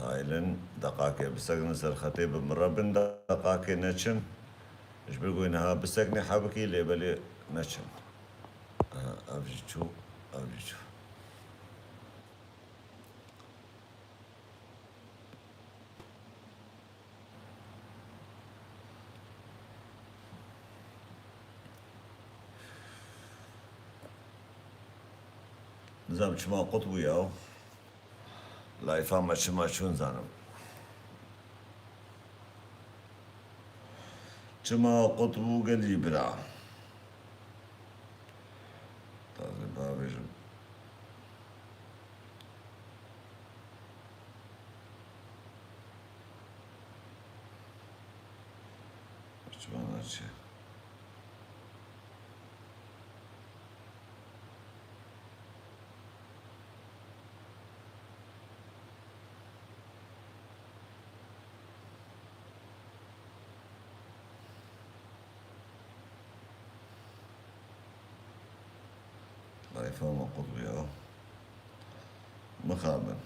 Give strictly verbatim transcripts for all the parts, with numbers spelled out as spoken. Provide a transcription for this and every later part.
Haylen, deqakê biseknin ser xetê, bi min re bin deqakê neçin. Ji ber ku niha biseknî hebikî, lê belê neçin. Aha, ev jî çû, ev jî çû. Nizam çima qut bû ya? Layfa me çima çûn zanim. Çima qut bû gelî bira? Tazî bavêjim. Çima naçe? Layfa me qut bû ya. Mixabin.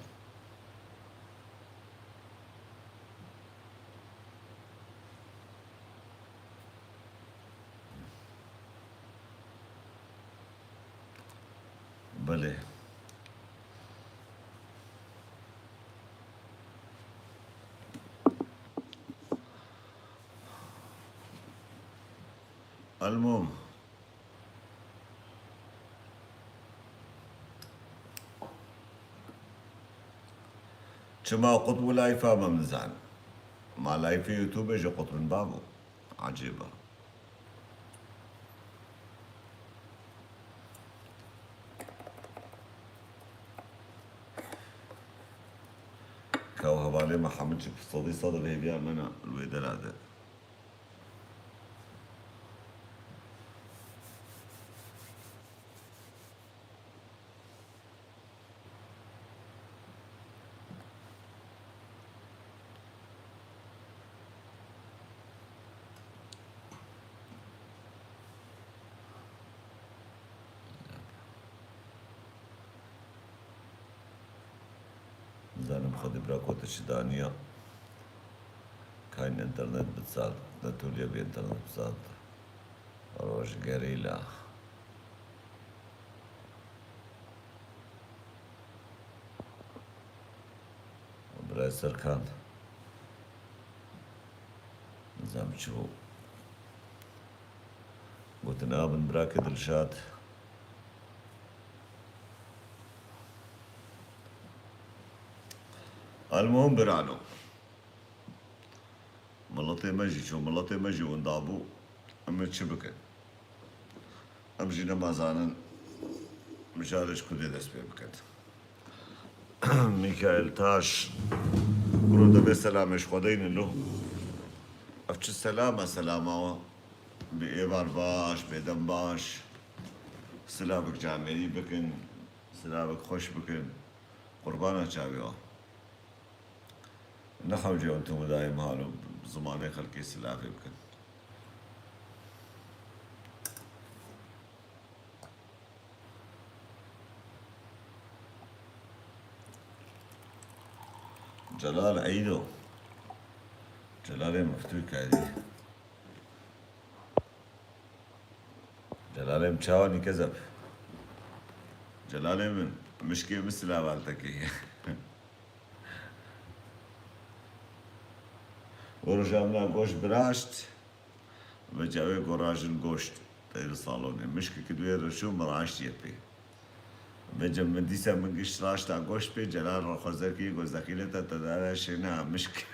Belê. Elmûm. Çima qut bû layfa me, min zan. Ma layfê YouTube jî qut bin babo. Ecêba. Ka hevalê me Hemid jî sedî sed hêviya me ne li wê dera de. Nizanim Xwedê bira ku tu çi daniya. Kayn internet bizad, netoliye bi internet bizad. Roj gerîla. Birayê Serkan. Nizam çi bû. Gotin abin birakê Dilşad. Almuhim birano. Miletê me jî çû, miletê me jî winda bû. Em ê çi bikin? Em jî nema zanin mijarê ji kudê dest pê bikin. Mîkaîl Taş, kuro, divê selamê ji xwe deynin lo. Ev çi selama, selama wa? Bi êvar baş, bêdem baş. Silavik camêrî bikin, silavik xweş bikin. Qurbana çavê wa. Nehewce hûn tu dayê mihal û zimanê xelkê silavê bikin. Celal Eydo. Celalê Miftû Kadî. Celalê min çawa nîkezeb. Celalê min, mişkê min silavaltekê. O roja min a goşt biraşt, ve cawê gorajin goşt teyri salonê. Mişkê ki duê reşû min raştiye pê. Ve cem min dîsa min gişt raşta goşt pê, Celal re xwezekî, go zexîleta te dara şêna mişk.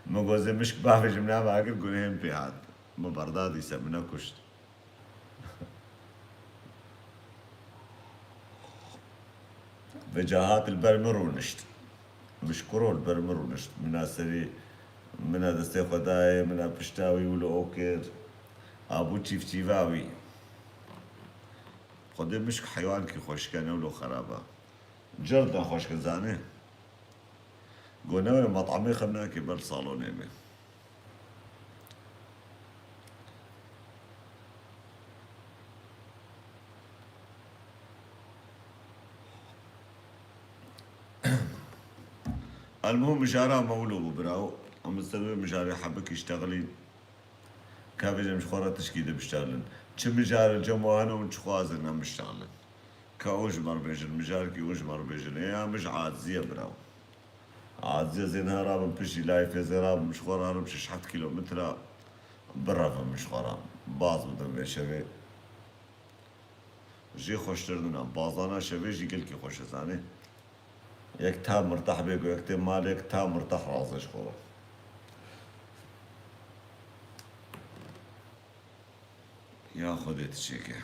Min go zê mişk bavêjim nava kir, gunehê min pê hat. Min berda dîsa min nekuşt. Ve ca hat li ber min rûnişt. Mişkuro li ber min rûnişt. Mina serî, mina destê xwe dayê, mina pişta wî wilo kir. Abû çîvçîva wî. Xwedê mişk heywankî xweşik e, ne wilo xerab e. Cir ne xweşik e, zanê. Go newê metamê xem nake ber salonê me. Elmuhim mijara me wilo bû birawo. Em li ser wê mijarê hebikî ştexilîn. Ka vêjim ji xwe re tişkî dibiştexilin. Çi mijarê cem wan hene hûn çi xwazin em biştexilin. Ka hûn ji me re bêjin, mijarekî hûn ji me re bêjin. Ê ya min ji aciziye birawo. Aciziye zê niha rabim piştî layfê zê rabim ji xwe re herim şeş heft kîlometre birevim ji xwe re. Baz bidim vê şevê. Jê xweştir nina. Bazana şevê jî gelkî xweş e zanê. Yek ta mirtah bê ku yek tê malê yek ta mirtah razê ji xwe re. Ya Xwedê tu çêke.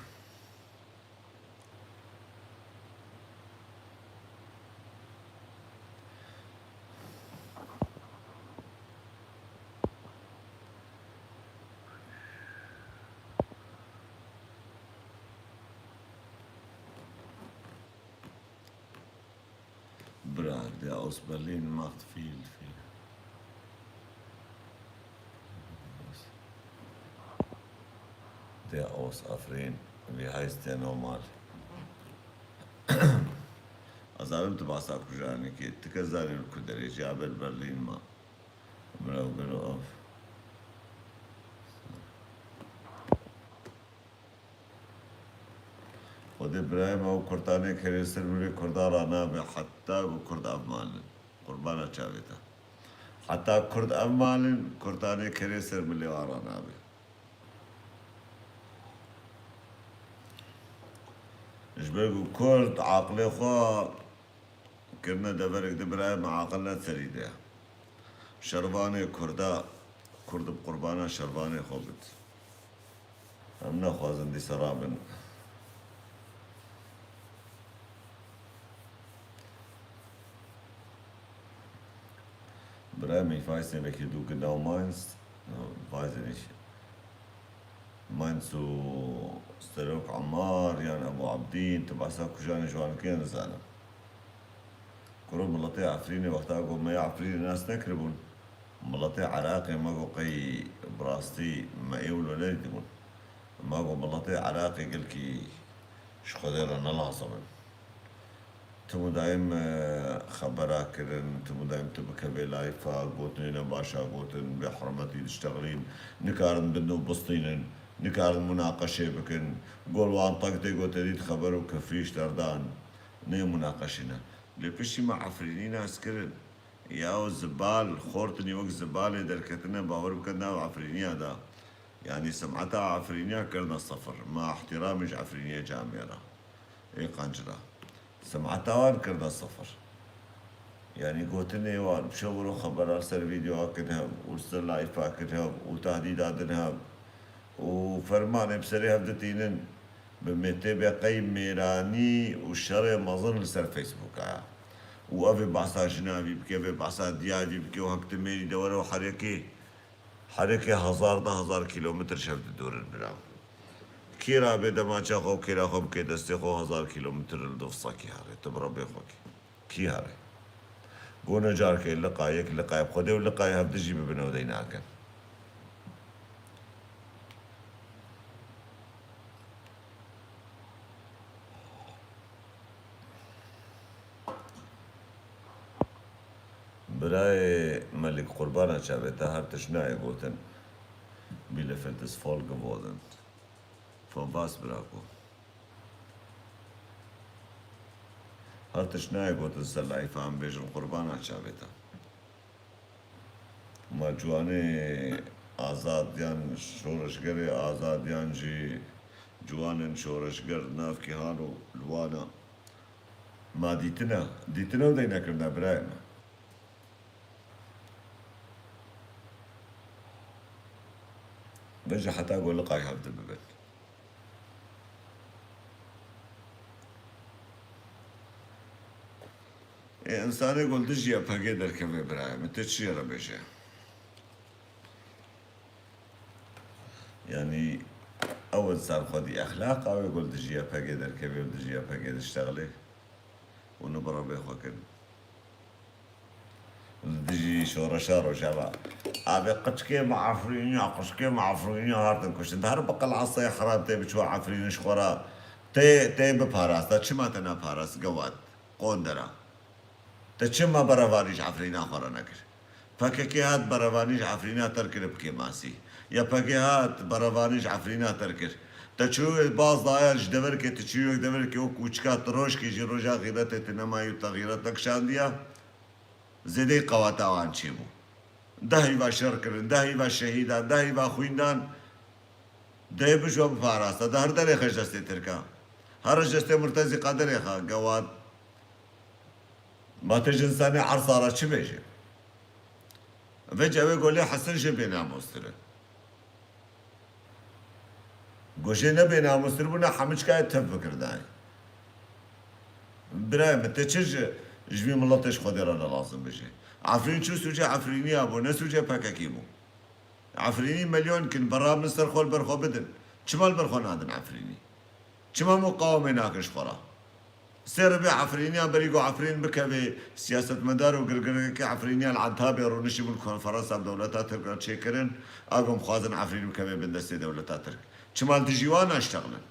Bira, der aus Berlin macht viel, viel. Der aus Afrin, wie heißt der nochmal? Ez zanim tu behsa kujanekî, tu kes zanî li ku derê jî, ya ber Berlin ma. Bira, bira, of. Xwedê birayê me û kurtanê kerê ser milê kurda ra nabe heta ku kurd ev malin. Qurbana çavê te. Heta kurd ev malin, kurtanê kerê ser milê wan ra nabe. Ji ber ku kurd aqilê xwe kirine deverek di birayê me aqil ne serî de. Şervanê kurda, kurd bi qurbana şervanê xwe bit. Em naxwazin dîsa rabin. Birayê min, ich weiss nicht, welche du genau meinst. Weiss ich nicht. Meinst du Serok Ammar yan Ebu Abdîn? Tu behsa kujanê ji wan dikî, nizanim. Kuro, miletê Efrînê wexta ku me yê Efrînê nas nekiribûn, miletê Iraqê me ku qey bi rastî me ê wilo nedîtibûn. Me ku miletê Iraqê gelkî ji Xwedê re ne lazim in. Tim û dayim, e, xebera kirin, tim û dayim tu bikevê layfa, gotinê ne baş a gotin, bê hurmetî diştexilîn, nikarin bin û bistînin, nikarin munaqeşê bikin. Gol wan teng tê got, te dît xeber û kefrî ji derdan. Nê munaqeşî ne. Lê piştî me Efrînî nas kirin. Yaw zibal, xortinî wek zibalê derketine, bawer bikin nav Efrîniya de. Yanî simeta Efrîniya kirine sifir. Ma ihtiramê ji Efrîniyê camêra. Ê qancira. Simeta wan kirine sifir. Yanî gotinê wan, pişo wiro xebera li ser vîdyoa kin hev û li ser layfa kin hev û tehdîda din hev û fermanê bi serê hev ditînin, bi me tê be qey mêranî û şerê mezin li ser Facebooka ye. Û ev ê behsa jina vî bike, vê behsa diya vî bike û hek tu mêrî de were û herekê, herekê hezar, deh hezar kîlometr ji hev didûrin bira. Kê ra bê demaça xwe û kêra xwe bike destê xwe hezar kîlometr li dov sekî here. Tu bi Rebê xwe kî. Kî here? Gone carkê liqa yek liqayê bi Xwedê û liqayê hevdijî bibin ew dey nakin. Birayê Melik, qurbana çavê te, her tişt nayê gotin. Bielefeld ist voll geworden. Von was, Bravo? Her tişt nayê gotin ser layfa em bêjin qurbana çavê te. Ma ciwanê azad yan şoreşgerê azad yan jî ciwanên şoreşger nav kîhan û li wan e. Ma dîtine, dîtine û dey nekirine birayê me. Vêce heta ku liqay hevdi bibin. Ê, însanê ku li dijî Y P G derkeve birayê min, tu çi jê re bêje? Yanî ew însan xwedî exlaq a wê ku li dijî Y P G derkeve û li dijî Y P G diştexile û ni bi Rebê xwe kirin. Li dijî şoreşa Rojava. Avê qirçikê me Efrîniya, qirçikê me Efrîniya hatin kuştin. Her bi qil esayê heram tê biçû Efrînî ji xwe re. Tê, tê biparasta. Çima te naparast gewat? Qondera. Te çima berevanî ji Efrîna xwe re nekir? P K K hat berevanî ji Efrîna ter kir bi kêmasî. Y P G hat berevanî ji Efrîna ter kir. Te çû baz daye ji deverkê, tu çûyî wek deverkê wek kûçika, tu rojkê jî roja xîretê tu nemayî û te xîret nekişandiya. Zêdeyî qeweta wan çêbû. Deh hîva şer kirin, deh hîva şehîdan, deh hîva xwîndan. Dê bi ji we biparasta. De her derê xwe ji destê Tirka. Her ji destê Murtezîqa derê xwe gewat. Ma tu ji însanê ersa re çi bêje? Vê cewê golê Hesin jê bênamûstir e. Go jê ne bênamûstir bûna, hemiçkayê tev bikir dayê. Birayê min, te çi ji, ji vî miletê ji Xwedê re ne lazim bijê? Efrîn çû sûcê Efrîniya bû, ne sûcê P K K bû. Efrînî milyon kin, berra min ser xwe li ber xwe bidin. Çima li ber xwe nadin Efrînî? Çima muqawemê nakin ji xwe re? Sê ribê Efrîniyan berî ku Efrîn bikevê siyasetmedar û girgirgekê Efrîniyan li Entabê rûniştibûn konferansa bi dewleta Tirk re çêkirin, a ku em xwazin Efrîn bikevê bin destê dewleta Tirk. Çima li dijî wan naştexlin?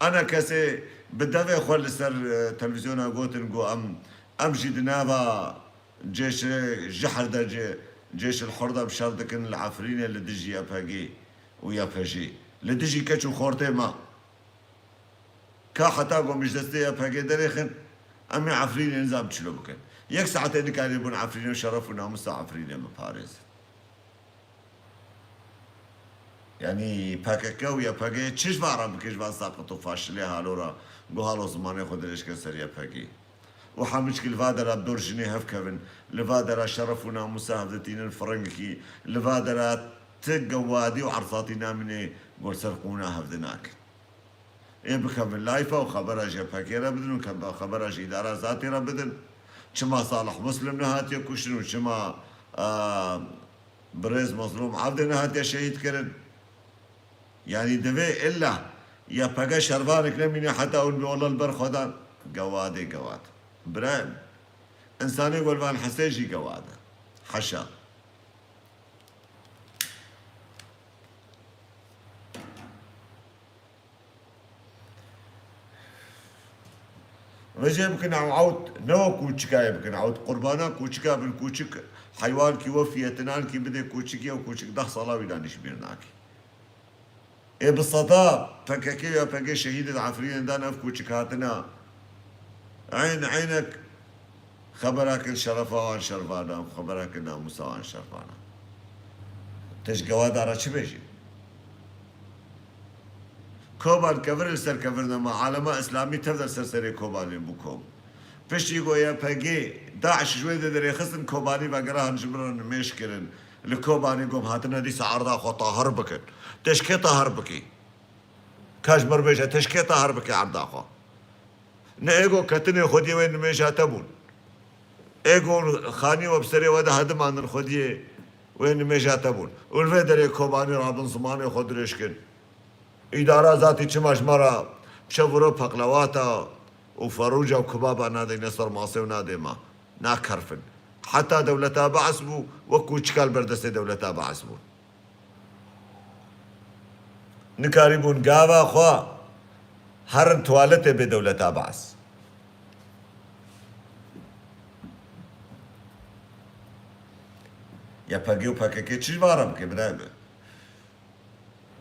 Ana kesê bi devê xwe li ser, e, televîzyona gotin ku em, em jî di nava cêşê Jihr de, cê-, cêşil Hur de bi şer dikin li Efrînê li dijî Y P G û Y P J. Li dijî keç û xortê me. Ka heta ku em ji destê Y P G derêxin, em ê Efrînê nizam çilo bikin. Yek saetê nikarîbûn Efrînê û şeref û namûsa Efrînê biparêzin. Yanî P K K û Y P G çi ji van re bike ji van saqit û faşilê halo re, ku halo zimanê xwe dirêj kin ser Y P G. Û hemû çikî li va dera bi dor jinê hev kevin, li va dera şeref û namûsa hev ditînin firingikî, li va dera ti gewadî û ersatî namîne ku li ser qûna hev dinakin. Ê bikevin layfa û xebera ji Y P G re bidin û ke-, xebera ji îdara zatî re bidin. Çima Salih Muslim nehatiye kuştin û çima, a, birêz Mazlûm Evdê nehatiye şehîd kirin? Yanî divê illa Y P G şervanek nemîne heta hûn bi ola li ber xwe dan. Gewadê gewad. Birayê min. Însanê ku li van hesê jî gewad e. Heşa. Vêjê bikin ew ewt ne wek kûçikayê bikin ewt. Qurbana kûçika bin, kûçik heywankî we fiyetinankî bidê kûçikî, ew kûçik deh sala wî danî ji bîr nakî. Ê bi seda P K K ya P K K şehîdê di Efrînê dan ev kûçik hatina. Eyn eynek Xebera kin şerefa wan şervana, xebera kin namûsa wan şervana. Te ji gewada re çi bêjî? Koban kevir li ser kevir nema, alema Îslamî tev der ser serê Kobanê bû kom. Piştî ku Y P G, DAIŞ ji wê de derêxistin, Kobanî vegera han ji min re nimêj kirin. Li Kobanê gom hatine dîsa erda xwe tahir bikin. Te ji kê tahir bikî? Ka ji min re bêje, te ji kê tahir bike erda xwe? Ne êgo ketinê xwediyê wê nimêja te bûn. Êgo xanî we bi serê we de hedimandin xwediyê wê nimêja te bûn. Û li vê derê Kobanî rabin zimanê xwe dirêj kin. Îdara zatî çima ji me re bi çeviro peqlewata û ferûca û kibaba nadeyne ser masê û nadê me. Nakerfin. Heta dewleta Bees bû, wek kûçika li ber destê dewleta Bees bûn. Nikarîbûn gava xwe herin tuwaletê bê dewleta Bees. Y P G û P K K çi ji van re bike, birayê min?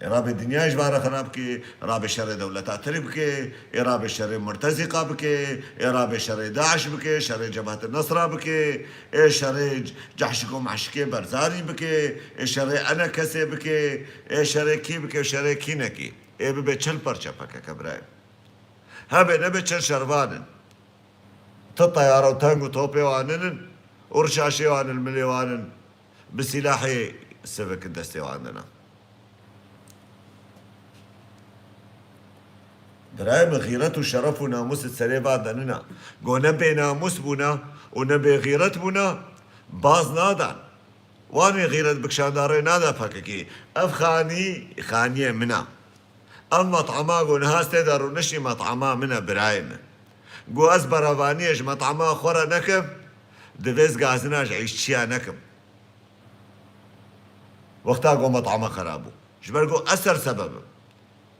Ê rabê dinyayê ji van re xirab bike, ê rabê şerê dewleta Tirk bike, ê rabê şerê Murtezîqa bike, ê rabê şerê DAIŞ bike, şerê Cebhet Nesra bike, ê şerê Cehşik û Mehşikê Berzanî bike, ê şerê Enekesê bike, ê şerê kî bike, şerê kî nekî. Ê bibe çil perçe P K K birayê. Hebe nebe çil şervan in. Ti teyare û teng û topê wan in û rişaşê wan li milê wan in. Bi sîlahê sivik destê wan de ne. Birayê min, xîret û şeref û namûs di serê van de nina. Go ne bênamûs bûna û ne bêxîret bûna, baz nadan. Wan ê xîret bikişanda rê nada P K K. Ev xanî, xaniyê min a. Ev met'ama ku niha stê de rûniştî met'ama min e birayê min. Ku ez berevaniyê ji met'ama xwe re nekim, divê ez gazina ji îşçiya nekim. Wexta ku met'ama xera bû. Ji ber ku ez sersebeb im.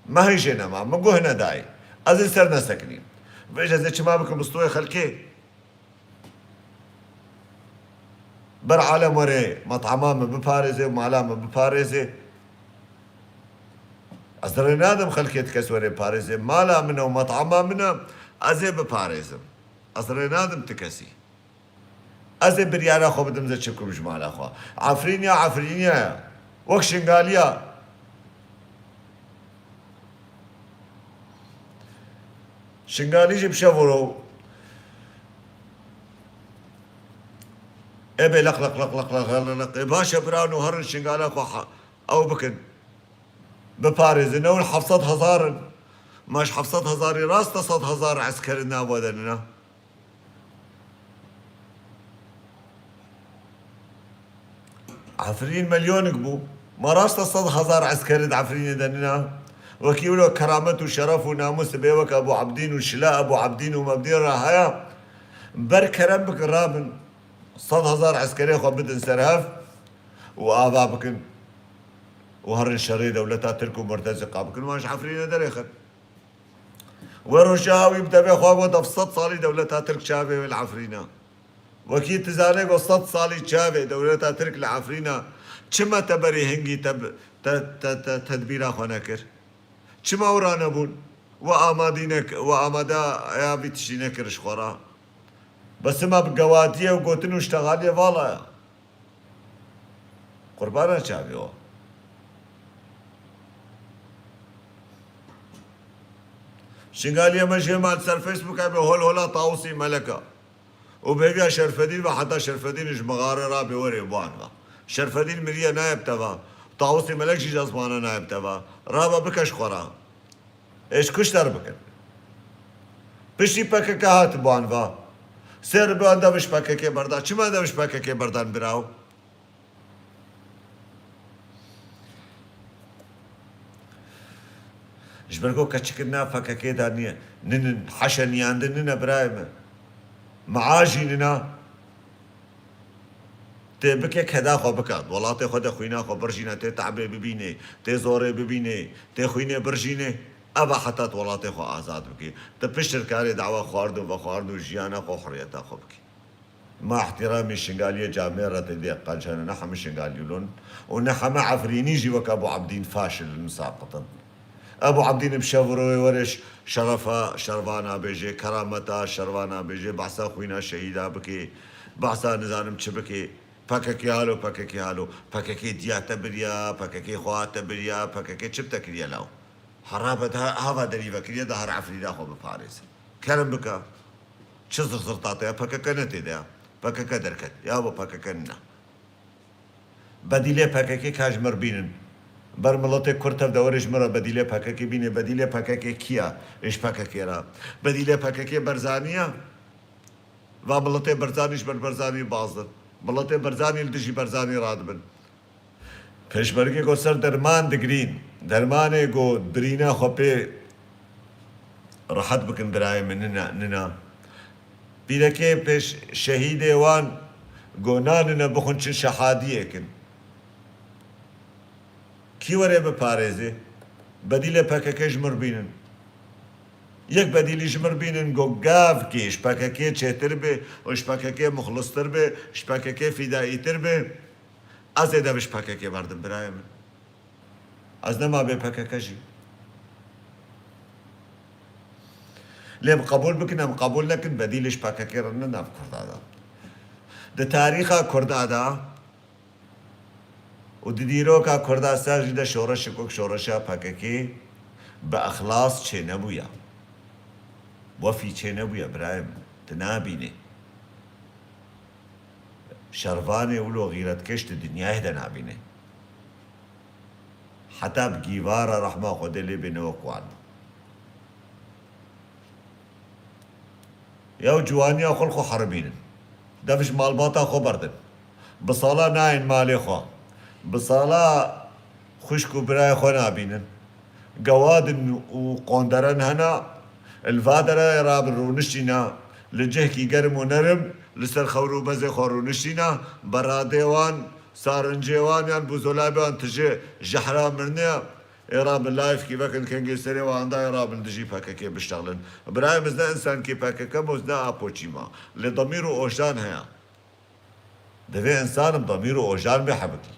Me hîn jê nema, min guh nedayê. Ez ê ser nesekinîm. Vêca ez ê çima bikim bi stûyê xelkê? Ber alem were met'ama min biparêze û mala min biparêze. Ez rê nadim xelkê ti kes were parêze. Mala min e û met'ama min e, ez ê biparêzim. Ez rê nadim ti kesî. Ez ê biryara xwe bidim ze çi bikim ji mala xwe. Efrîniya, Efrîniya ye. Wek Şingaliya. Şingalî jî bi şev û ro ê bê leq, leq, leq, leq, leq, leq, leq. Ê baş e birano herin Şingala xwe ha-, ew bikin. Biparêzin. Ew heft sed hezar in. Ma ji heft sed hezarî rast e sed hezar esker nava de nina. Efrîn milyonik bû. Ma rast e sed hezar eskerê di Efrînê de nina. Wekî wilo keramet û şeref û namûs bê wek Ebû Ebdîn û şila Ebû Ebdîn û Mebdîn re haya. Ber kerem bikin rabin. Sed hezar eskerê xwe bidin ser hev û ava bikin. Û herin şerê dewleta Tirk û Murteziqa bikin. Wan ji Efrînê derêxin. Wê roja wî bi devê xwe got, ev sed salî dewleta Tirk çavê wê li Efrîna. Wekî tu zanê got sed salî çavê dewleta Tirk li Efrîna çi meteberî hingî te-, te-, te-, te-, tedbîra xwe nekir? Çima ewra nebûn? We amadî nek-, we amade ya vî tiştî nekir ji xwe re. Bes sima bi gewatiyê û gotin û ştexaliyê vala ye. Qurbana çavê we. Şingaliyê me jê me li ser Facebooka bê hol hola Tawusî Meleka. Û bêviya Şerfedîn ve heta Şerfedîn ji mixarê rabê werê ban ve. Şerfedîn miriye nayê bi teva. Tawusî Melek jî ji esmana nayê bi teva. Rabe bike ji xwe re. Ê ji kuşt derbikin. Piştî P K K hat ban va. Sê riban dev ji P K K berda. Çima dev ji P K K berdan biraw? Ji ber ku keçikên nav P K K de niye, ninin, heşe niyandin nine birayê min. Maa jî nina. Tê bike keda xwe bike. Welatê xwe de xwîna xwe birjîne, tê te'bê bibînê, tê zorê bibînê, tê xwînê birjînê. Eva heta tu welatê xwe azad bikî. Tu piştir karê dawa xwarin û vexwarin û jiyana xwe û hurriyeta xwe bikî. Ma ihtiramî Şingaliyê camêr re tê dê qenc hene. Ne hemî Şingalî lon û ne heme Efrînî jî wek Ebû Ebdîn faşil in, saqit in. Ebû Ebdîn bi şev û royê were ş-, şerefa şervana bêjê, kerameta şervana bêjê, behsa xwîna şehîda bikê, behsa nizanim çi bikê. P K K halo, P K K halo. P K K diya te biriya, P K K xweha te biriya, P K K çi bi te kiriye law? Hera be de hava derî vekiriye de her Efrîna xwe biparêze. Kerem bike. Çi zirzirta te ya? P K K ne tê de ya. P K K derket. Ya bo P K K nina. Bedîlê P K K ka ji mir bînin. Ber miletê Kurd tev de were ji min re bedîlê P K K bîne. Bedîlê P K K kiya? Ê ji P K K re. Bedîlê P K K Berzanî ya. Va miletê Berzanî ji ber Berzanî bazdin. Miletê Berzanî li dijî Berzanî radibin. Pêşmergê ku ser derman digirîn, dermanê ku birîna xwe pê rehet bikin birayê min nina, nina. Pîrekê pêş şehîdê wan ku nanine bixwin çin şehadiyê kin. Kî were biparêzê? Bedîlê P K K ji mir bînin. Yek bedîlî ji mir bînin ku gavkê ji P K K çêtir be û ji P K K muxlistir be, ji P K K fîdayîtir be. Ez ê dev ji P K K berdim birayê min. Ez nema bê P K K jî. Lê em qebûl bikin, em qebûl nekin, bedîlê ji P K K re ne nav Kurda de. Di tarîxa Kurda de û di dîroka Kurda ser jî de şoreşek wek şoreşa P K K bi exlas çênebûya. Wefî çênebûya birayê min. Tu nabînî. Şervanê wilo xîretkeş di dinyayê de nabîne. Heta bi gîvara rehma Xwedê lê bê ne wek wan. Ya ciwaniya xwe li xwe heribînin. Dev ji malbata xwe berdin. Bi sala nayên malê xwe. Bi sala xwişk û birayê xwe nabînin. Gewadin û qonderen hene, li va derê rabin rûniştîne, li cihkî germ û nerm, li ser xewr û bezê xwe rûniştîne, beradê wan, sarincê wan yan bûzolabê wan tije jehra mirine, ê rabin layfkî vekin kengê serê wan da, ê rabin dijî P K K biştexlin. Birayê min, ez ne însankî P K K me, ez ne Apoçî me. Lê demîr û ojdan heye. Divê însan bi demîr û ojan bê hebikî.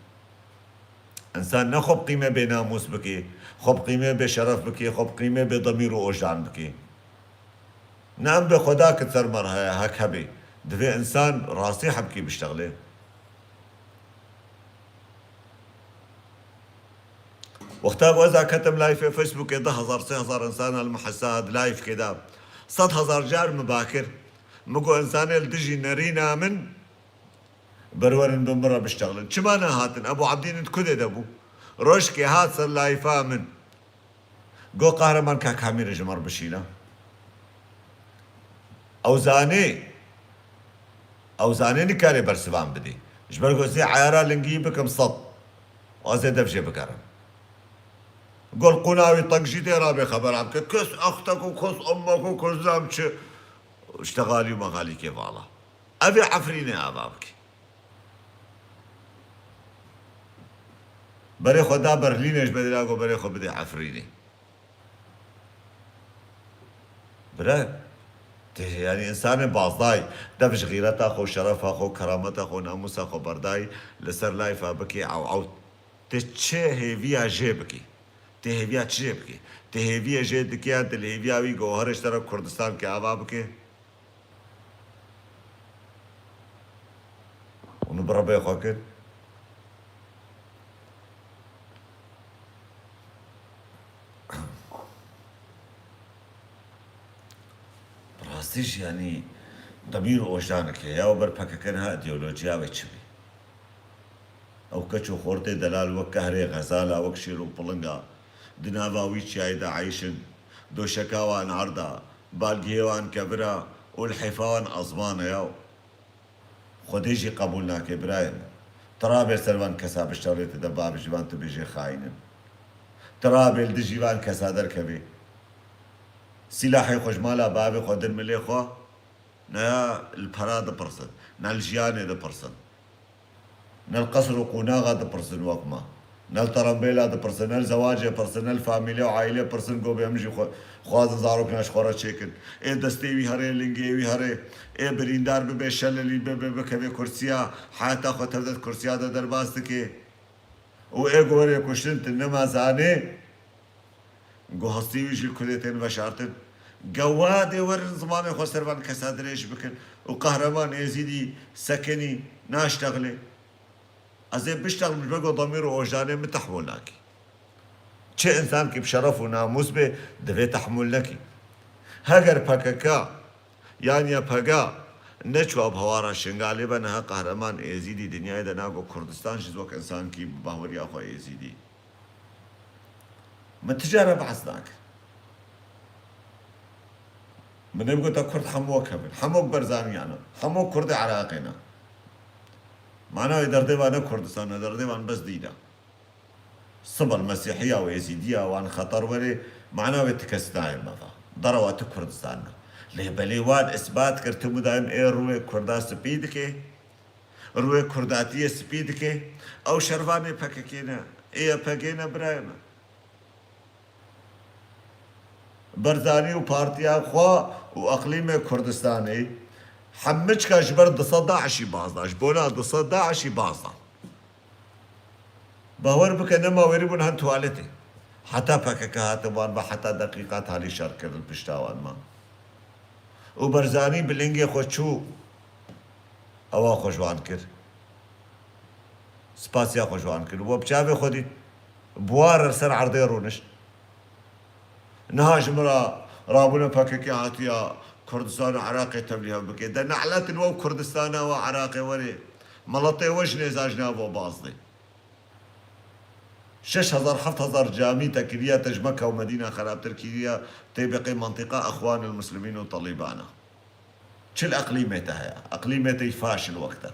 Însan ne xwe bi qîme bê namûs bikê, xwe bi qîme bê şeref bikê, xwe bi qîme bê demîr û ojan bikê. Ne em bê xwe da ki ser me re heye, hek hebê. Divê însan rastî hebikî biştexlê. Wexta ku ez a ketim layfê Facebookê, du hezar, sê hezar însan li min hesa di layfkê de. Sed hezar car min ba kir. Min got, însanê li dijî nerîna min berwerin bi min re biştexlin. Çima nehatin? Ebû Ebdîn di kudê de bû. Rojkê hat ser layfa min. Got, Qahreman, Kak Hemîrê ji me re bişîne. Ew zanê, ew zanê nikarê bersivan bidê. Ji ber ku ez ê eyara lingî bikim sed. Ez ê dev jê bigerim. Got, qûna wî teng jî tê rabê xebera bike. Kes extek û kes emmek û kes zam çi. Îşte xalî û mexalîkê vala. Ev ê Efrînê ava bike. Berê xwe da Berlînê, ji bedila ku berê xwe bidê Efrînê. Bira, tê, yanî însanê bazdayî, dev ji xîreta xwe, şerefa xwe, kerameta xwe, namûsa xwe berdayî, li ser layfa bikê ew ew. Tê çi hêviya jê bikî? Tê hêviya çi jê bikî? Tê hêviyê jê dikî yan tê li hêviya wî goherê ji te re Kurdistan ke ava bike? Hûn bi rebê xwe kir. Bi rastî jî, yanî, demîr û ojanek heye, ew ber P K K niha îdeolojiya wê çi bî? Ew keç û xortê delal wek kehrê xezala, wek şêr û pilinga, di nava wî çiyayê de eyşin, doşeka wan erd a, balgihê wan kevir a û lihêfa wan ezman e ya. Xwedê jî qebûl nake birayê min. Tu rabê ser van kesa biştewrê, tu de bavê ji van tu bêjê xayîn in. Tu rabê li dijî van kesa derkevê. Sîlahê xwe ji mala bavê xwe dir milê xwe, ne li pera dipirsin, ne li jiyanê dipirsin. Ne li qesr û qonaxa dipirsin wek me. Ne li terembêla dipirsin, ne li zewacê pirsin, ne li famîlê û aîlê pirsin, go bê em jî xwe, xwazin zarokna ji xwe re çêkin. Ê destê wî herê, lingê wî herê, ê birîndar bibe, şelilî bibe, bikeve kursiya, heyata xwe tevde di kursiya de derbas dike. Û ê gorê kuştin tu nema zanê. Go hestî wî jî li Kurdê tên veşartin. Gewadê werin zimanê xwe ser van kesa dirêj bikin û Qehreman Êzîdî sekinî naştexlê. Ez ê biştexlim ji ber ku demîr û ojanê min tehmûl nakî. Çi însankî bi şeref û namûs bê, divê tehmûl nekî. Heger P K K yan Y P G neçûya bi hewara Şingalê be, niha Qehreman Êzîdî dinyayê de nago Kurdistan jî wek însankî bi bahweriya xwe Êzîdî. Min ti cara behs nakir. Min ê bigota Kurd hemû wek hev in. Hemû wek Berzaniyan in. Hemû Kurdê Iraqê ne. Mana wê derdê wan ne Kurdistan e, derdê wan bes dîn e. Sibe li Mesîhiya û Êzîdiya wan xeter were, mana wê ti kes nayê meva. Derewa ti Kurdistan ne. Lê belê wan isbat kir, ti mudayim ê rûyê Kurda spî dike. Rûyê Kurdatiyê spî dike. Ew şervanê P K K ne. Ê Y P G ne birayê me. Barzanî û partiya xwe û eqlîmê Kurdistanê hemiçka ji ber du sed DAIŞî baz da. Ji bona du sed DAIŞî baz da. Bawer bike, nema werî bûn hen tuwaletê. Heta P K K hate wan ve, heta deqîqa talî şer kir li pişta wan ma. Û Barzanî bi lingê xwe çû, ewa xwe ji wan kir. Spasiya xwe ji wan kir. We bi çavê xwe dît. Bi wan re li ser erdê rûnişt. Niha ji min re rabûne P K K hatiya Kurdistan û Iraqê tevlî hev bike. De nehletin we û Kurdistana we Iraqê werê. Miletê we ji nêza ji nav we bazdê. Şeş hezar heft hezar camî te kiriye, te ji Mekka û Medîna xerabtir kiriye, tê beqê mentiqa Exwan el Muslimîn û Talîbana. Çi li eqlîmê te heye? Eqlîmê te yî faşil wek te.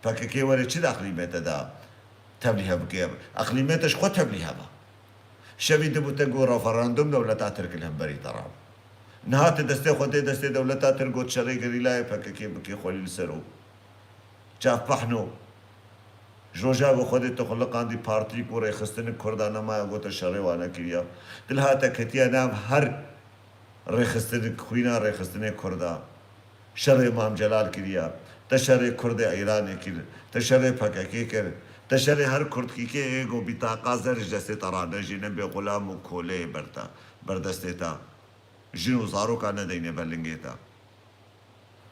P K K were çi di eqlîmê te de tevlî hev bike? Eqlîmê te ji xwe tevlî hev e. Şevî dibû te got referandum dewleta Tirk li hemberî te rabû. Niha tu destê xwe dê destê dewleta Tirk got şerê gerîlayê P K K bike xwelî li ser û çavpehno. Ji roja ku Xwedê tu xuliqandî partî ku rêxistinik Kurda nemaye, gote şerê wane kiriya. Dil hate ketiye nav her rêxistinik, xwîna rêxistinê Kurda. Şerê Mam Celal kiriya. Te şerê Kurdê Îranê kir, te şerê P K K kir, te şerê her Kurdkî kê ê go bîtaqa zer ji destê te ranejîne, bê xulam û koleyê ber te, ber destê te. Jin û zaroka nedeyne ber lingê te.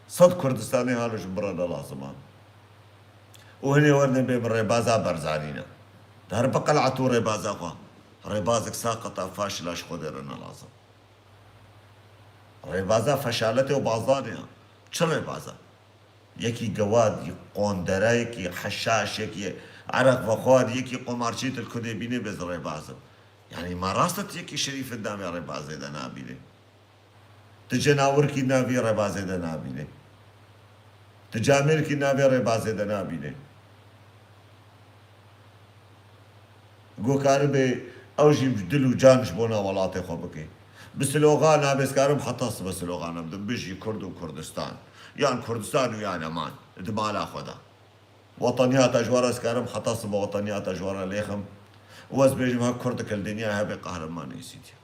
Sed Kurdistanê halo ji min re ne lazim a. Û hinê werne bê min rêbaza Berzanî ne. Di her biqel'a tu rêbaza xwe. Rêbazek saqit a, faşil a, ji Xwedê re ne lazim. Rêbaza feşaletê û bazdanê ya. Çi rêbaza? Yekî gewad, yekî qondere, yekî heşaş, yekî ereq vexwar, yekî qomarçî tu li kudê bînê bê rêbaz im. Yanî ma rast e tu yekî şerîf di navê rêbazê de nabînî. Tu cenawirkî navî rêbazê de nabînî. Tu camêrkî navê rêbazê de nabînî. Go karibê ew jî bi dil û can ji bona welatê xwe bike. Bi slogan nabê, ez karim heta sibe slogan em din, bijî Kurd û Kurdistan. Yan Kurdistan û yan eman. Di mala xwe de. Wetaniyata ji we re ez karim heta sibe wetaniyata ji we re lêxim. Û ez bêjim her Kurdek li dinyayê hebe Qehreman Êzîdî.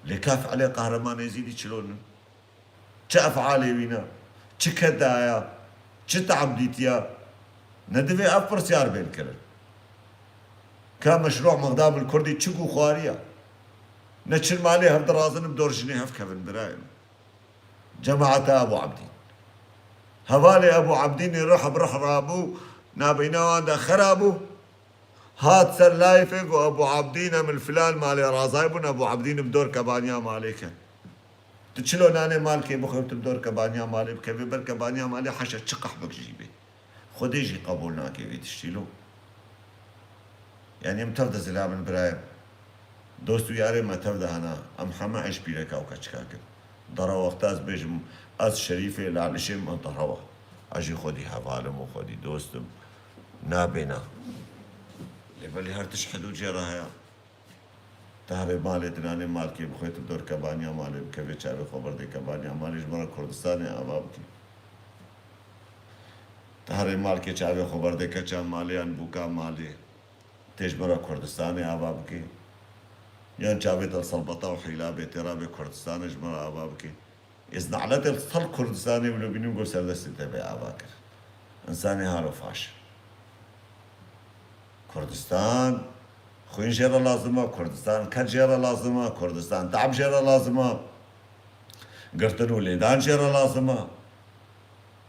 Lê ka fiilê Qehreman Êzîdî çilo nin? Çi efalê wî ne? Çi kedaya? Çi teebdîtiya? Ne divê ev pirsyar bên kirin. Ka meşrû mexdam li Kurdî çi ku xwariya? Ne çi malê hev dirazin bi dor jinê hev kevin birayê min. Cemaeta Ebû Ebdîn. Hevalê Ebû Ebdînê ruh bi ruh rabû, nabeyna wan de xera bû. Hat ser layfê got, Ebû Ebdîn em li filan malê razay bûn, Ebû Ebdîn bi dor kebaniya malê ket. Tu çilo nanê malkê bixwe, tu bi dor kebaniya malê bikevê, ber kebaniya malê heşa çi qehbek jî bê. Xwedê jî qebûl nake vê tiştî lo. Yanî em tev de zilam in birayê. Dost û yarê me tev de hene. Em heme eş pîreka û keçika kin. Dara wexta ez bêjim, ez şerîfê, lalişê me derewa. Ez jî xwedî heval im û xwedî dost im. Nabêna. Lê belê her tişt hidûd jê re heye. Tehrê malê tu nanê malkê bixwê, tu dor kebaniya malê bikevê, çavê xwe berdê kebaniya malê, ji min re Kurdistanê ava bikê. Tehrê malkê çavê xwe berdê keça malê yan bûka malê. Tê ji min re Kurdistanê ava bikê. Yan çavê te li selbeta û hîla bê, tê rabê Kurdistanê ji min re ava bikê. Ez ne'letê li ser Kurdistanê wilo bînim, got serdestê te bê ava kir. Însanê halo faş. Kurdistan xwîn jê re lazim e, Kurdistan ked jê re lazim e, Kurdistan te'b jê re lazim e. Girtin û lêdan jê re lazim e.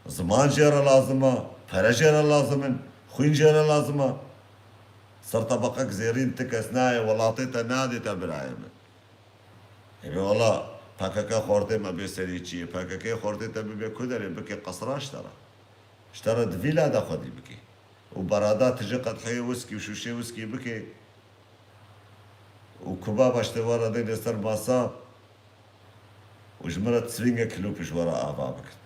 Ziman jê re lazim e, pere jê re lazim in, xwîn jê re lazim e. Ser tebeqek zêrîn ti kes nayê, welatê te nadê te birayê min. Ê bê wela P K K xortê me bê serî çi ye? P K K xortê te bibe ku derê bike qesra ji te re. Ji te re di vîla de xwedî bike. Û berada tije qedheyê wiskî û şûşê wiskî bike. Û kubaba ji te we re deyne ser masa. Û ji min re tsvîngek kilûp ji we re ava bikin.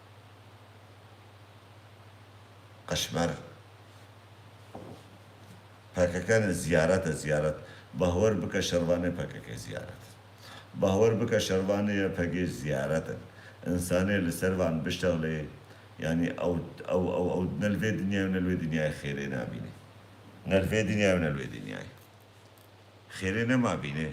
Qeşmer. P K K ne ziyaret e, ziyaret. Bahwer bike şervanê P K K ziyaret. Bahwer bike şervanê Y P G ziyaret in. Însanê li ser van biştexlê, yanî ew, ew, ew, ew ne li vê dinyayê û ne li wê dinyayê xêrê nabînê. Ne li vê dinyayê û ne li wê dinyayê. Xêrê nema bînê.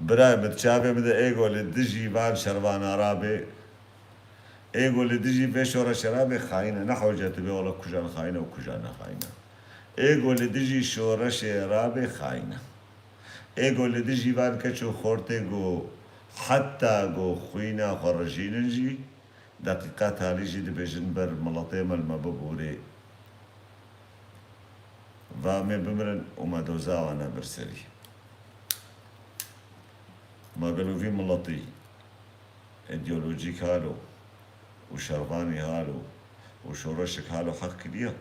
Birayê min, çavê min de ê go li dijî van şervana rabê, ê go li dijî vê şoreşê rabê xayîn e. Ne hewce tu bê wela kujan xayîn e û kujan ne xayîn e. Ê go li dijî şoreşê rabê xayîn e. Ê go li dijî van keç û xortê go heta go xwîna xwe rijînin jî, deqîqa talî jî dibêjin ber miletê me li me bibûrê. Va em ê bimirin û me doza wan nebir serî. Ma gelo vî miletî îdeolojîk halo û şervanî halo û şoreşek halo heq kiriye?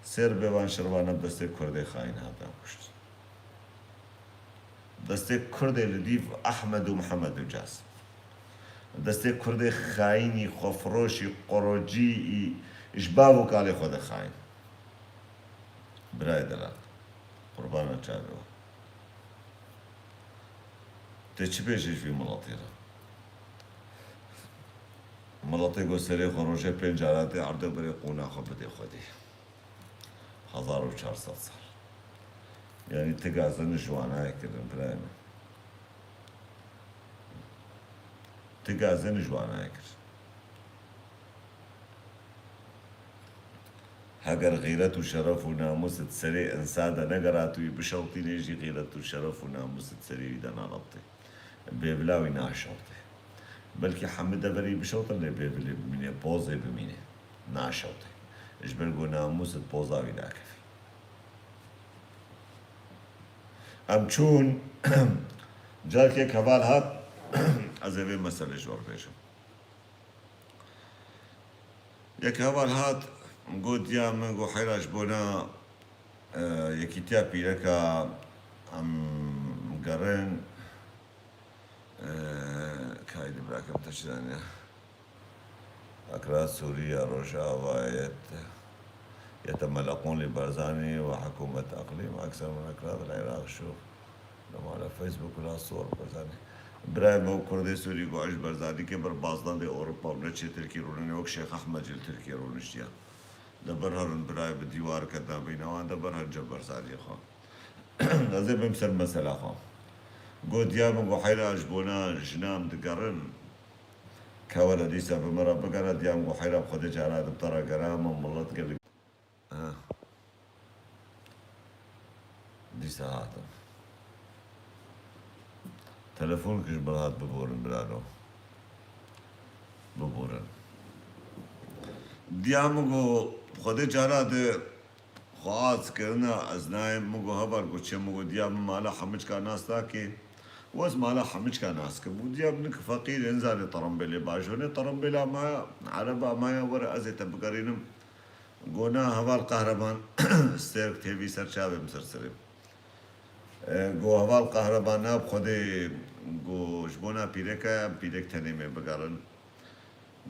Sêr bê van şervana bi destê Kurdê xayîn hatin kuştin. Destê Kurdê li dîv Ehmed û Mihemed Ucaz. Destê Kurdê xayînî, xwefiroşî, qorocî î ji bav û kalê xwe de xayîn. Birayê delal. Qurbana çavê we. Tu çi bêjî ji vî miletê re? Miletê ku serê xwe rojê pênc cara tê erdê birê qûna xwe bidê Xwedê. Hezar û çar sed sal. Yanî tu gazin ji wan nayê kirin, birayê min. Tu gazin ji wan nayê kirin. Heger xîret û şeref û namûs di serê insa de negera tu wî bişewtînê jî, xîret û şeref û namûs di serê wî de naleptê. Bêvila wî naşewtê. Belkî hemî deverî bişewtin lê bêvilê bimînê, pozê bimînê. Naşewtê. Ji ber ku namûs di poza wî nakevî. Em çûn, carekek heval hat, ez ê vê meselê ji we re bêjim. Yek heval hat, got, diya min, got, heyra ji bona, e, yekîtiya pîreka em gerin, e, kaydi birakim te çi zaniye? Akra Sûriye, Rojava, yet, yete meleqûn li Barzanî ve hikûmet eqlîm, ekser min akra li Iraq şû. Li mala Facebook la sor Barzanî. Birayê me û Kurdê Sûrî ku ji Barzanî ke ber bazdan dê Ewropa û neçê Tirkî rûnê, wek Şêx Ehmed jî li Tirkî rûniştiye. De ber herin birayê bi dîwar ket nabîne wan, de ber herin cem Barzanî xwe. Ez ê bim ser mesela xwe. Got, diya min, got, heyra ji bona jinan digerin. Kewele dîsa bi min re bigere, diya min, got, heyra bi Xwedê cara di te re gera, min milet gelek. Ha. Dîsa hatim. Telefonekî ji min hat, biborin birano. Biborin. Diya min got, Xwedê cara di xwe az kirina, ez nayêm, min got, heval, got, çi? Min got, diya min mala hemiçka nas nake. Wez mala hemiçka nas kim. Got, diya min ki feqîr, nizane terimbêlê baş, hûnê terimbêla maya, ereba maya, were ez ê te bigerînim. Go na heval Qehreman, Stêrk T V ser çavê min ser serê. E, go heval Qehreman, na bi Xwedê, go ji bona pîreka, pîrek tenê me bigerin.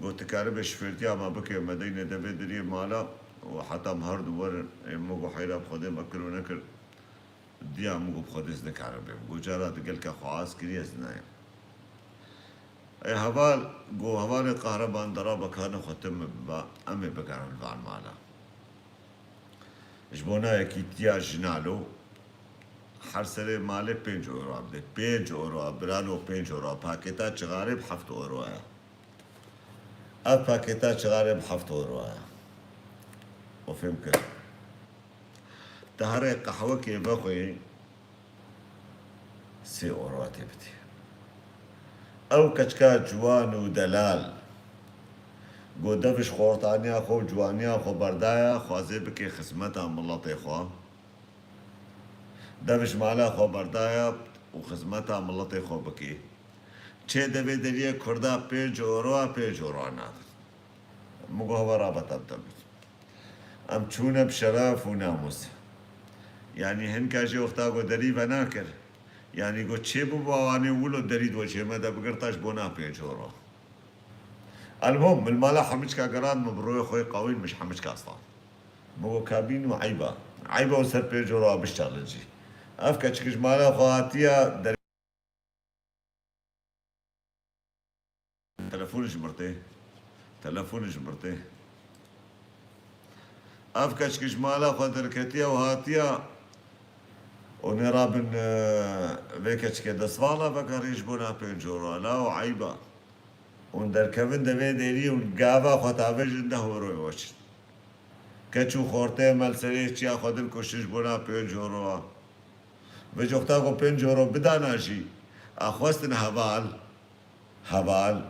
Go tu karibê şifêrtiya me bike, me deyne devê diriyê mala û heta em her du werin, ê min go heyra bi Xwedê me kir û nekir. Diya min got, bi Xwedê ez nikarim bêm. Got, cara di gelka xwe az kirî, ez nayêm. Ey heval, got, hevalê Qehreman dera bekane xwe tim biba, em ê bigerin van mala. Ji bona yekîtiya jinalo, her serê malê pênc euro bide. Pênc euro, birano, pênc euro. Pakêta çixarê bi heft euro ye. Ev pakêta çixarê bi heft euro ye. Û fêm kir. Te herê qehwekê vexwê sê euro tê bidî. Ew keçika ciwan û delal, go dev ji xortaniya xwe û ciwaniya xwe berdaya, xwazê bike xizmeta miletê xwe. Dev ji mala xwe berdaya û xizmeta miletê xwe bike. Çê devê deriyê Kurda pênc euro a, pênc euro a nadin. Min got, heval rabe te bidem. Em çûne bi şeref û namûs. Yanî hinka jê wexta got derî venakir. Yanî got çê bû bawanê wilo derî di weçê me de bigirta ji bona pênc euro. Elmuhim, min mala hemiçka gerand, min bi royê xwe qewîn, min ji hemiçka stand. Min got, kabîn û eyba. Eyba û ser pênc euro biştexlin jî. Ev keçik ji mala xwe hatiya derê. Telefon ji mirtê. Telefon ji mirtê. Ev keçik ji mala xwe derketiya û hatiya. Û nêrabin, e, vê keçikê destvala vegerî ji bona pênc euro. La û eyba. Hûn derkevin devê derî, hûn gava xwe tavêjin deh euroyê weçin. Keç û xortê me li serê çiya xwe din kuştin ji bona pênc euro. Vê coxta ku pênc euro bidana jî, a xwestin heval, heval,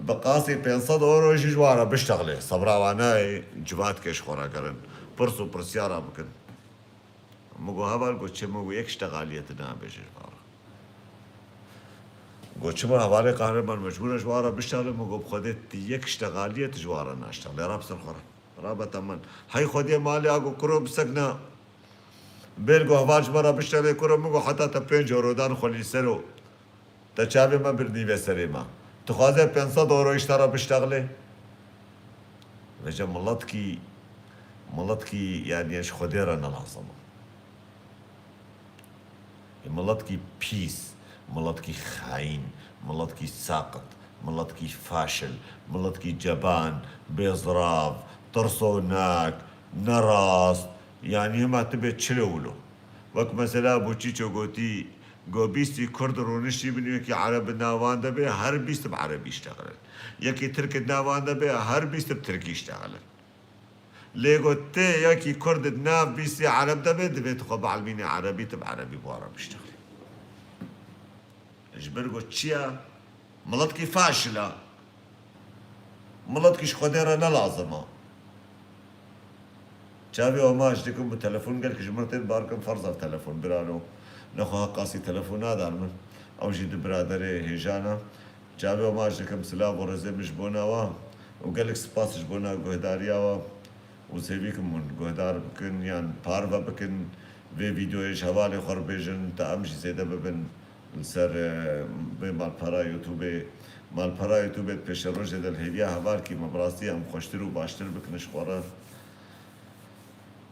bi qasî pênc sed euro jî ji wan re biştexlê. Sebra wan nayê, civatkê ji xwe re gerin. Pirs û pirsyara bikin. Min got, heval, got, çi? Min got, yek ştegaliyet nabêje ji wan re. Got, çima hevalê Qehreman mecbûr e ji wan re biştexle? Min got, bi Xwedê tu yek ştegaliyet ji wan re naştexlê. Rab ser xwe re. Rabe te min. Hey Xwedê malê a got, kuro bisekna. Bêl got, heval ji me re biştexlê kuro. Min got, heta te pênc euro dan xwe lî ser o. Te çavê me bir nîve serê me. Tu xwaze pênc sed euro ji te re biştexlê? Vêce miletkî, miletkî, yanî, ji Xwedê re ne lazim e. Miletkî pîs, Miletkî xayîn, miletkî saqit, miletkî faşil, miletkî ceban, bêzirav, tirsonak, nerast, yanî hema tu bê çilo wilo. Wek mesela Bûçîço gotî, go bîstî Kurd rûniştî bin, yekî Ereb di navan de bê, her bîst bi Erebî iştexilin. Yekî Tirk di navan de bê, her bîst bi Tirkî iştexilin. Lê got tê yekî Kurd di nav bîstî Ereb de bê, divê tu xwe bielmînî Erebî, tu bi Erebî bi wan re biştexilî. Ji ber got çi ya? Miletkî faşil a. Miletkî ji Xwedê re ne lazim a. Çavê we maç dikim, bi telefon gelek ji min tên bar kim, ferz e telefon birano. Nexwe heqasî telefon nadar min. Ew jî di biraderê hêjan e. Çavê we maç dikim, silav û rêzê min ji bona we û gelek spas ji bona guhdariya we û sêvî kim hûn guhdar bikin yan parve bikin vê vîdeoyê, ji hevalê xwe re bêjin, ta em jî zêde bibin li ser, e, vê malpera YouTubeê. Malpera YouTubeê di pêşerojê de li hêviya hevalkî me, bi rastî em xweştir û baştir bikin ji xwe re.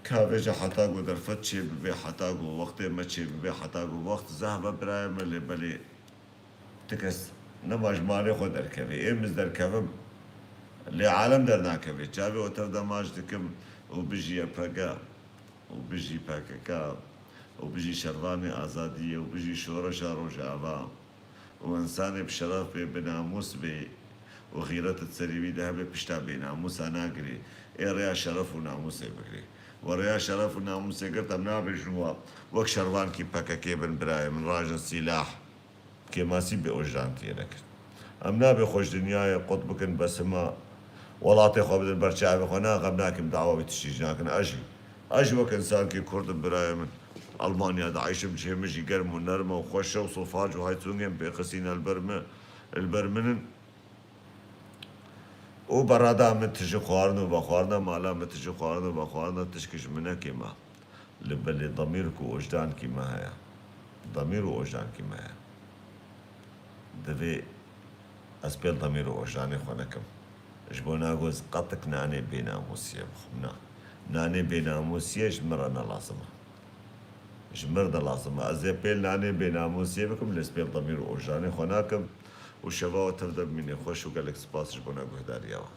Ka vêje heta ku derfet çêbibe, heta ku wextê me çêbibe, heta ku wext zehf e birayê me, lê belê ti kes nema ji malê xwe derkevê. Ê min derkevim, lê alem dernakevê. Çavê we tev de maç dikim û bijî Y P G û bijî P K K û bijî şervanê azadiyê û bijî şoreşa Rojava. û însanê bi şeref bê, bi namûs bê û xîret di serê wî de hebe, pişta bênamûsa nagirê. Ê rêya şeref û namûsê bigirê. We rêya şeref û namûsê girt, em nabêjin we wek şervankî P K K bin birayê min, rajin sîlah, kêmasî bi ojdan tê nekin. Em nabê xwe ji dinyayê qut bikin, bes hima welatê xwe bidin ber çavê xwe. Na, xem nakim, dawa wî tiştî jî nakin. Ez jî, ez jî wek însankî Kurd im birayê min. Almanya de eyşim, cihê min jî germ û nerm e û xweş e û sofac û heytûngên pêxistî ne li ber min, li ber min in. Û berada min tije xwarin û vexwarina, mala min tije xwarin û vexwarina, tişkî ji min ne kêm e. Li belê demîr ku ojdankî me heye. Demîr û ojdankî me heye. Divê ez pêl demîr û ojdanê xwe nekim. Ji bo nago ez qetik nanê bênamûsiyê bixwim. Na. Nanê bênamûsiyê ji min re ne lazim e. Ji min re ne lazim e. Ez ê pêl nanê bênamûsiyê bikim, lê ez pêl demîr û ojdanê xwe nakim. Û şeva we tev de bimîne xweş û gelek spas ji bona guhdariya we.